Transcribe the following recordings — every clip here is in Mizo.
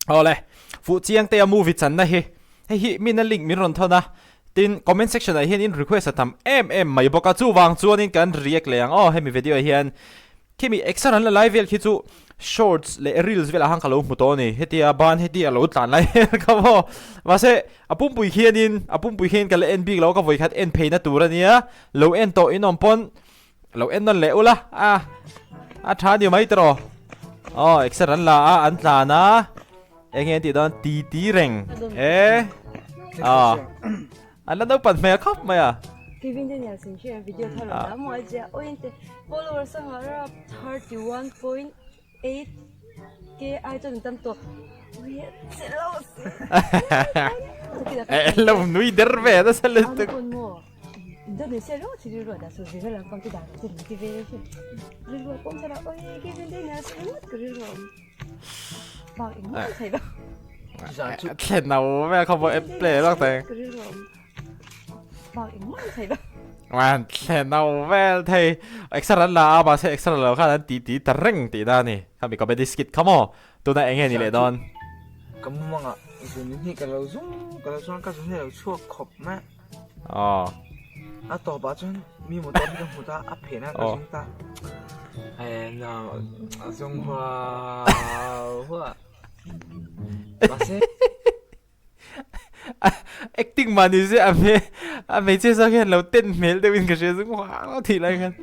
Awle, fuh chiang te a movie channa hi hei hi min a link min rawn thawn a, tin comment section ah hian in request a tam em em mai bawk a, chuvang chuanin kan react leh ang aw hemi video ah hian khimi exer an la lai vel khi chu shorts leh reels velah khan ka lo hmu tawh a ni, hetia ban hetia lo tlan lai vel kha maw mahse a pumpui khianin a pumpui khian ka la en bik lo a ka vawikhat en pheina tur a nia lo en tawh in awm pawn Lo en nawn leh ula a a tha ni mai tawh aw exer an la a an tlan a enge an tih dawn ti ti reng e a an la naupan hmel khawp mai a Kevin Daniel sin hian video thar a dah maw a oi te followers a ngah rap 31.8 k ai chuan tam tawh lo nui der ve nasa lutuk. Thlen no ve kha bo play lak te. Wan thlen no vel thei. Extra an la a ma se extra lo khan an ti ti ta reng ti na ni. Kha mi comedy skit kha mo. Tuna enge ni leh dawn. Ka mumangah zun hi ka lo zung ka lo chuan ka zun hi a lo chhuak khawp mai. Aw. A tawpah chuan mi motor hi ka hmu ta, a phen a ka zung ta. Hei na a zung huau huah. Mahse. Acting mah ni se a hmel a hmeichhia zawk hian lo ten hmel deuh in ka hria zung huau thih lai khan.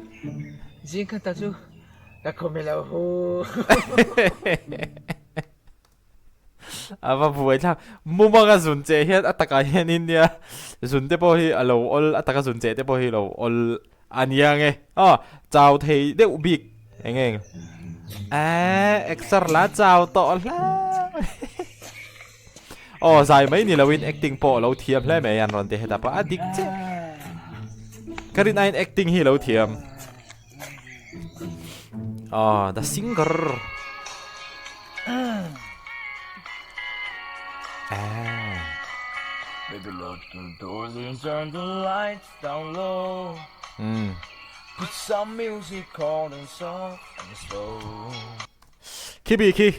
Zing khat ta chu ka khawm i lo hu. A va buai thlak. Mumanga zun che hian a takah hian India zun te pawh hi a lo awl, a taka zun che te pawh hi a lo awl a nia nge. Aw, chau thei deuh bik eng eng. Eeh, exer la chau tawh hle. Aw, zai mai ni loin acting pawh a lo thiam hle mai an rawn ti hetah pawh a dik chiah. Ka rin aiin acting hi a lo thiam. Aw, the singer. Baby lock the doors and turn the lights down low Put some music on and soft and slow Khi bi khi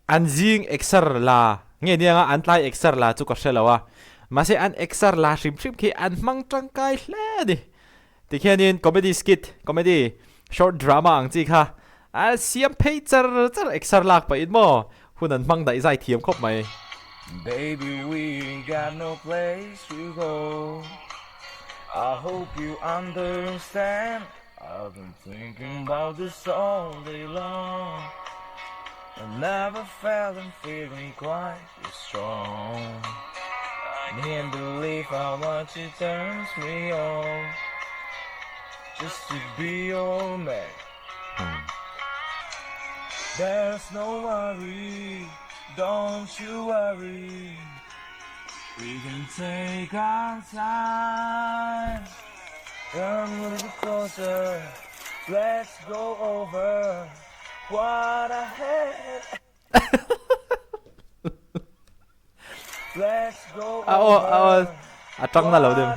an zing exer la nge nia nga an tlai exer la chu ka hre lo a mahse an exer la hrim hrim khi an hmang tangkai hle a ni. Tikhianin comedy skit, comedy short drama ang chi kha a siam phei char char exer lak pahin maw hun an hmang daih zai thiam khawp mai. Baby we ain't got no place to go I hope you understand I've been thinking about this all day long I never felt I'm feeling quite this strong I can't believe how much it turns me on Just to be your man There's no worry, don't you worry We can take our time Come a little closer, let's go over what I had Let's go A aw a aw a tang na lo deuh.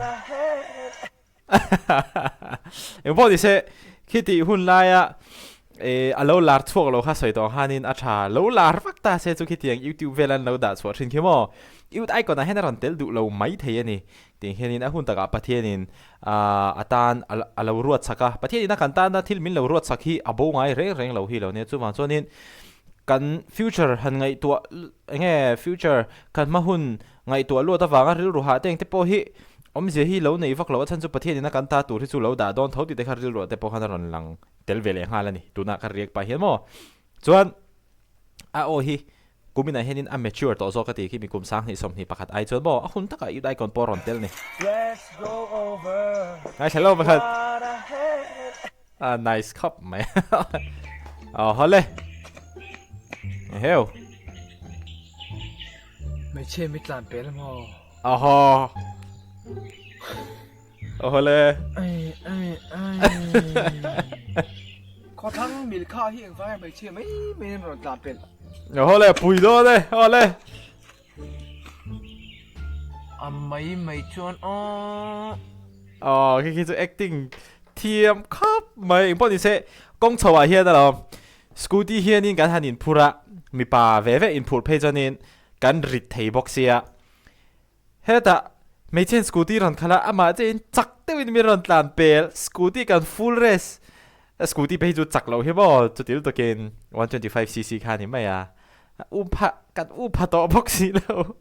Eng pawh ni se khiti hun laia eh a lo lar chhuak lo kha sawi tawh ang khanin a tha lo lar vak ta se chu khitiang youtube vel an lo dah chhuah thin khi maw youth icon ah hian a rawn tel duh lo mai thei a ni tih hianin a hun takah Pathianin ah a tan a lo ruat chak a Pathianin a kan tana thil min lo ruat chak hi a bo ngai reng reng lo hi lo nia chuvang chuanin Kan future han ngaihtuah enge future kan hma hun ngaihtuah luat avanga rilru hah te engte pawh hi awmzia hi lo nei vak lo a chhan chu Pathian ina kan ta tur hi chu lo dah dawn tho tih te kha rilru ah te pawh khan a rawn lang tel ve leh nghal a ni tunah ka react pah hian maw chuan a aw hi kuminah hianin a mature tawh zawk a tih khi mi kum 20 21 ai chuan maw a hun takah youth icon pawh a rawn tel ni. Ngaithla lo pakhat. A nice khawp mai. Aw hawle. Eheu. Hmeichhia mi tlan pel maw? Ahaw. Aw hawle. Ai ai ai. Khawthlang milkha hi engvang nge hmeichhia mai mai in rawn tlan pel? Aw hawle pui dawn e. Hawle. A mai mai chuan aw. Aw khi khi chu acting thiam khawp mai engpawh ni se kawng chho ah hian alawm scooty hianin kan han inphur a. Mipa ve ve inphurh phei chuanin kan rit thei bawk sia. Hetah hmeichhiain scooty rawn khalh a, amah chiahin chak deuhin min rawn tlan pel. Scooty kan full race, scooty phei chu chak loh hi maw chuti lutukin 125 cc kha a ni mai a. Um pha kan um pha tawh bawk si lo.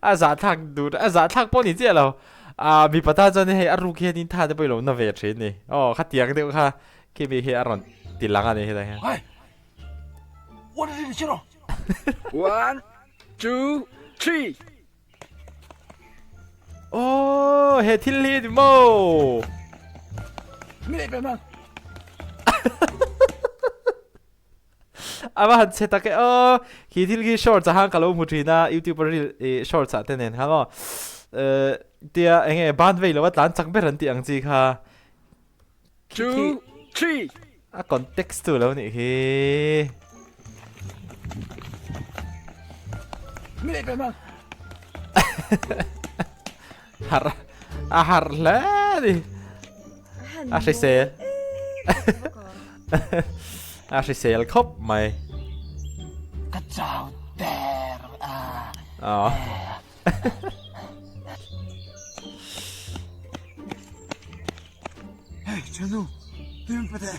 A zahthlak dur a zahthlak pawh ni chiah lo. Ah mipa tan chuan hei a ruk hian in tha te pawh i lo na ve thin ni. Aw khatiang deuh kha khi mi hi a rawn ti lang a ni hetah hian. One, two, three. Aw he thil hi ni maw? A va han chhe tak e aw. Khi thil khi shorts ah khan ka lo hmu thin a, youtuber reel ih shorts ah te nen khan aw. Eh tia eng nge ban vei lo a tlan chak ber an tih ang chi kha. Khi khi Two, three. a context tu lo nih hi. Har a har hle a ni. A hrisel. A hrisel khawp mai. Ka chau der a. Aw. Hey, Chanu, tim pate.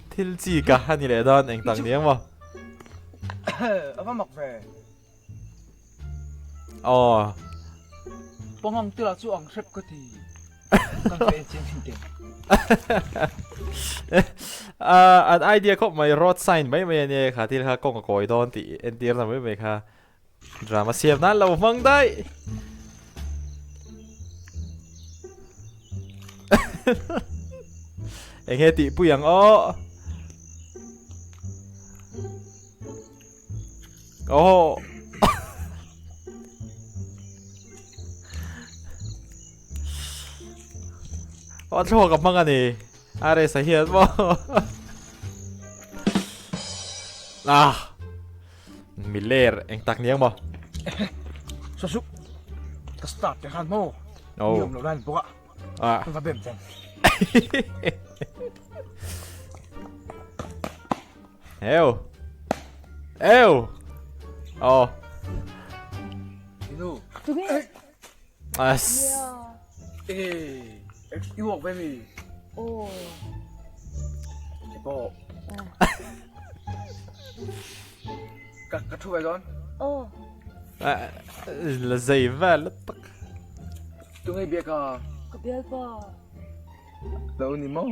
Thil chi ka a ni leh dawn eng tak ni ang maw? A va mak ve. Aw. Pangang te lah chu ang hrep ka ti. Kan ka en chiang thin teh. An idea khawp mai road sign mai mai a nia kha thil kha kawng a kawi dawn tih entir na mai mai kha. Drama siam nan lo hmang daih. Eng he tih pui ang aw. Oh. Aw thluak a hmang a ni. A resa hian maw. Ah. Miler eng tak ni ang maw? Sasu ka start te khan maw. Oh. Ni awm lo lai bawk a. Ah. Ka va bem chen. Eu. Eu. Oh. Inu. As. Eh, i walk ve mi. Oh. Bo. Ka ka thu ve dawn. Oh. La zei vel tak. Tu ngai bia ka. Ka bial pa. Lo ni mo.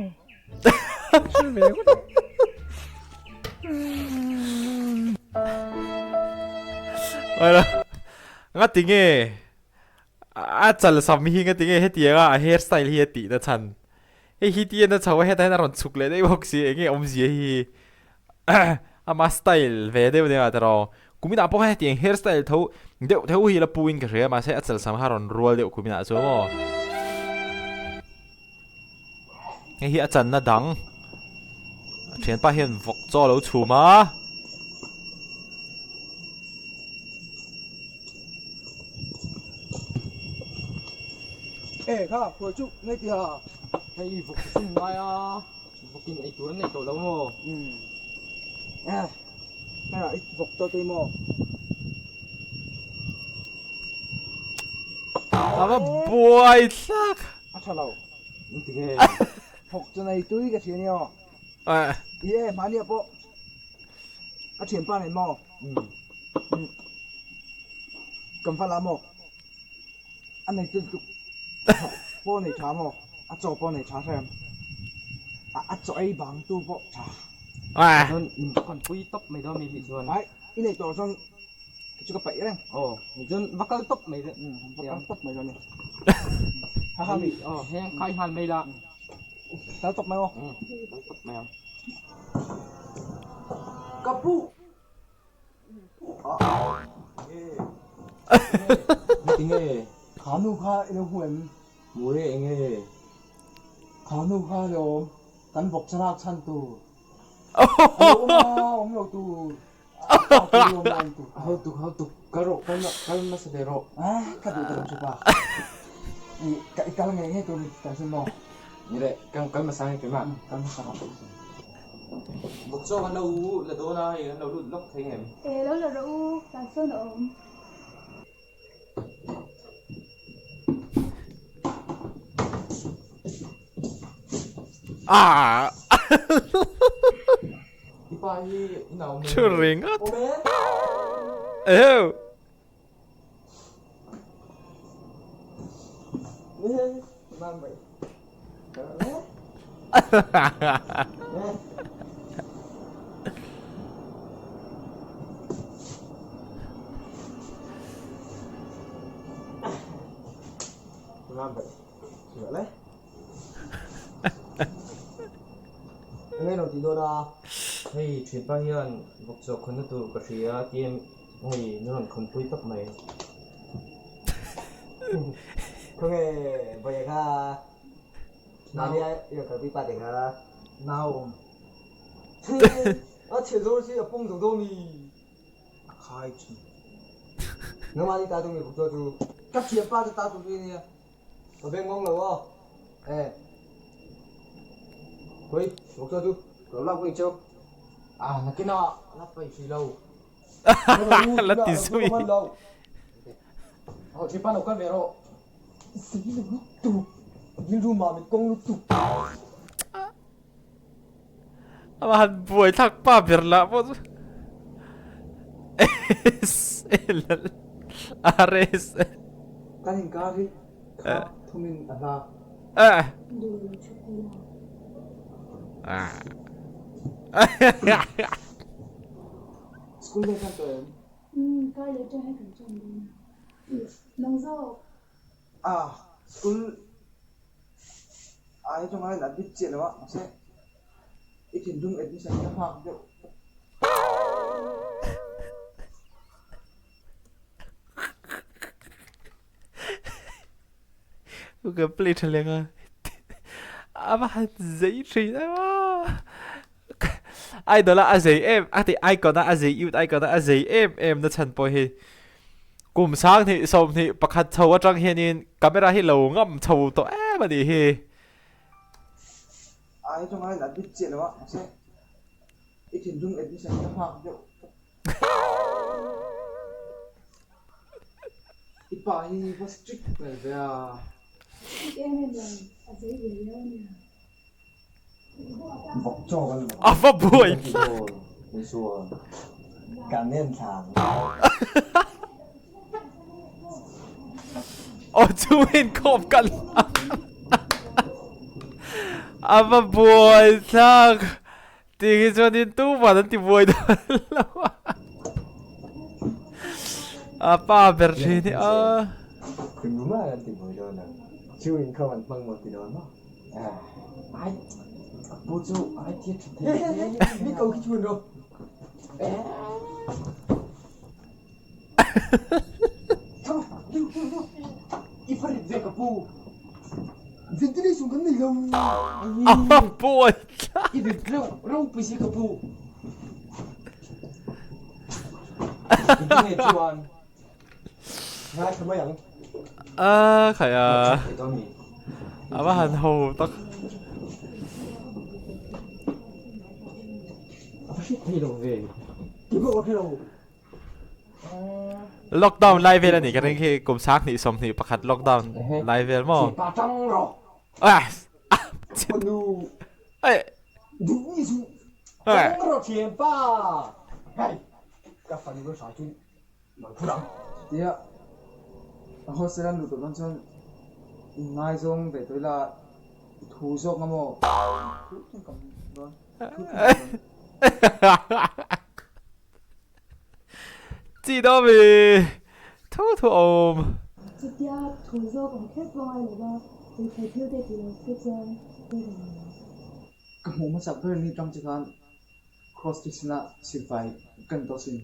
Ngati nge a chal sam hi ngati nge hetianga a hair style hi a tih na chhan hei hi ti a chho a hetah hian a rawn chhuk leh daih bawk si enge awmzia hi ama style ve deuh deuh a tiraw kuminah pawh khan hetiang hair style tho deuh theuh hi la pu in ka hria mahse a chal sam kha a rawn rual deuh kuminah chuan maw. Hei hi a channa dang a thianpa hian vawk chaw a lo chhum a. E kha khuai chu ngei tia hei vawk chu ngai a vawk in ei tur an nei tawh lo maw um e hei ah i vawk tawh te maw A va buai thlak. A tha lo. Vawk chu nei tui ka thian i aw. I e mahni ah pawh ka thianpa nei maw? Kan va la maw? A nei tui tuk pawh nei tha maw? A chaw pawh nei tha hrem. A chaw ei bang tu pawh tha. Chuan in khawn pui tawp mai dawn mi tih chuan. Ai, i nei tawh chuan Chu ka paih reng. Aw, chuan va kal tawp mai dawn. Va kal tawp mai dawn ni. Ha ha mi. Aw, heng khai nghal mai la. Kal tawp mai aw. Kal tawp mai ang. Ka pu. Tinge? Kha nu kha i lo hmu em? Hmu e, enge? Kha nu kha i lo awm. Kan vawk chalak chhan tur. A lo awm a, awm lo tur. Hau tuk hau tuk kal rawh kal kal hmasa ve rawh. Ka duh ta lo chu pa. I i kal ngei ngei tur ni ta sin maw? Ni le, kan kal hmasa nge keimah? Kal hmasa rawh. Vawk chaw kan lo la dawn a, hei kan lo lut lawk thei ngem? E, lo la rawh u, tah sawn a awm. Ah! I pa hi i nau awm Thu ringawt. Eheu! Hei thianpa hian vawkchaw khawnna tur ka hria tia hei min rawn khawnpui tawp mai. Khawnge vawiah kha mahni a i rawn kalpui pa te kha nau awm. A chhe zawr si a pawng zo dawn mi. A khai thin. Nangmah ni ta tu mi vawkchaw chu. Ka thianpa te ta tur hi ania. Ka beng ngawng lo aw. E. Khawi, vawkchaw chu ka lo lak pui cheu. Ah, nakinah la paih hrih lo. La ti zui. Ho thianpa lo kal ve rawh. Zei lo lutuk. Rilru mah mit kawng lutuk. A han buai thlak pa ber lah pawh chu S L R S Kan inkar hi kha thumin a hla. School leh kan tawh em? Umm kar leh ṭang hi kan ṭan dawn a. Nang zawk. Ah school Ai chu ngai la bit chiah lo a mahse i thinlung admission hi a nghak deuh. Ka play tha leng a a va han zei thin em a idol a a zei em a ti icon a a zei youth icon a a zei em em na chhan pawh hi Kum sanghnih sawmhnih pakhat chho atang hianin camera hi lo ngam chho tawh em a nih hi. Ai chu ngai la bit chiah lo a mahse i thinlung admission hi a nghak deuh. I pa hi va strict hmel ve a. Strict em em lo, a zei ve riau a nia. A va buai thlak. Aw chu inkhawm kan A va buai thlak. Tih hi chuanin tuman an ti buai dawn lo a. A pa ber thin hi a. A buai thlak. A khai a a va han ho tak. Lockdown lai vel ani ka ring khi kum 20 21 lockdown lai vel maw. Ah Ê Ê Tia a hostel an luh tawh dawn chuan inngaizawng ve tawh ila i thu zawk nga maw? Thu chuan ka dawn thu chuan ka dawn. Chi daw mi thu thu awm. Chutia thu zawk awm kher pawh ngai lova tuithei thil te tih loh te chuan pawi ka nei lo. Ka hmuh hmasak ber ni tang che khan cross thisen ah silfai kan tawh sin.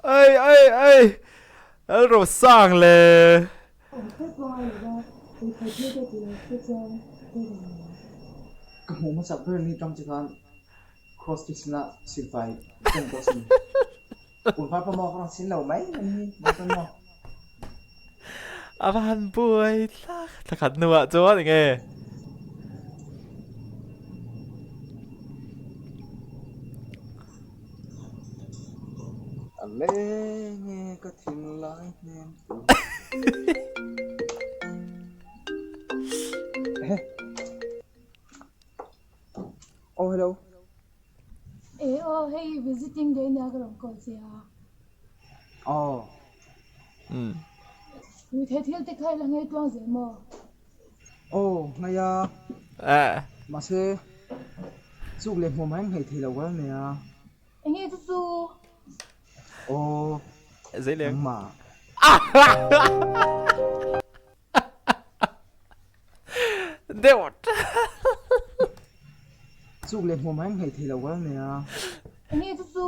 Ai ai ai Lalro sang le. Ka hmuh hmasak ber ni tang che khan. Cross chu china silfai tung pawh sin. Kun hmar pawh maw ka rawn sin lo mai an hi mai chuan maw. A va han buai thlak thlakhat hnuah chuan enge. A leng e ka thinlai hnem tu. Oh hello. E aw hei visiting day nia ka rawn call che a. Aw. Umm. Ui thei thil te kha i la ngei tluang zel maw? Aw ngai a. Eh. Mahse chuk leh hmuam hi an nghei thei lo ka la nei a. Enge chu chu? Aw. Zeileng. Nangmah. Deuh. Chuk leh hmuam hi nghei thei lo ka la nei a. Enge chu chu?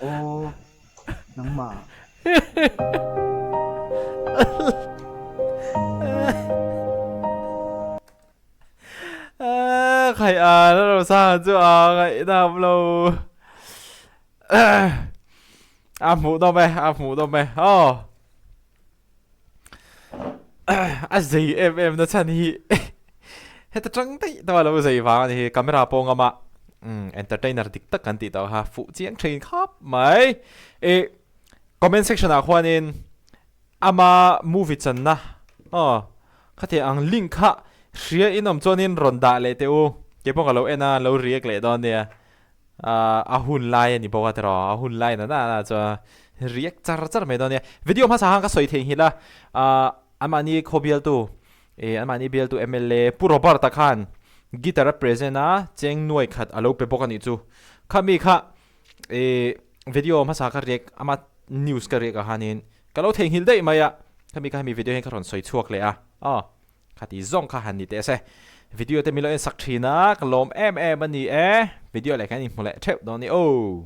Aw, nangmah. Khai a la ro sa chu a ngaihnam lo. A hmuh nawm e, a hmuh nawm e. Aw. A zei em em na chhan hi heta tang daih tawh a lo zei vang a ni hi camera pawh ngam a umm entertainer dik tak kan tih tawh kha fuh chiang thin khawp mai ih comment section ah khuanin ama movie channa aw khatiang ang link kha hria in awm chuanin rawn dah leh teh u keipawh ka lo en a lo react leh dawn nia. A hun lai a ni bawk a tiraw, a hun lai na na chuan react char char mai dawn nia. Video hmasa khan ka sawi theih nghilh a, anmahni khaw bialtu, anmahni bialtu mla Pu Robert-a khan guitar a present a, cheng nuai khat a lo pe bawk a nih chu. Khami kha video hmasa ka react, ama news ka react ah khanin ka lo theihnghilh daih mai a, khami kha hemi video hian ka rawn sawi chhuak leh a, aw. Khati zawng kha han ni teh se. Video te min lo en sak thin a, ka lawm em em a ni e. Video leh kan inhmu leh theuh dawn ni aw.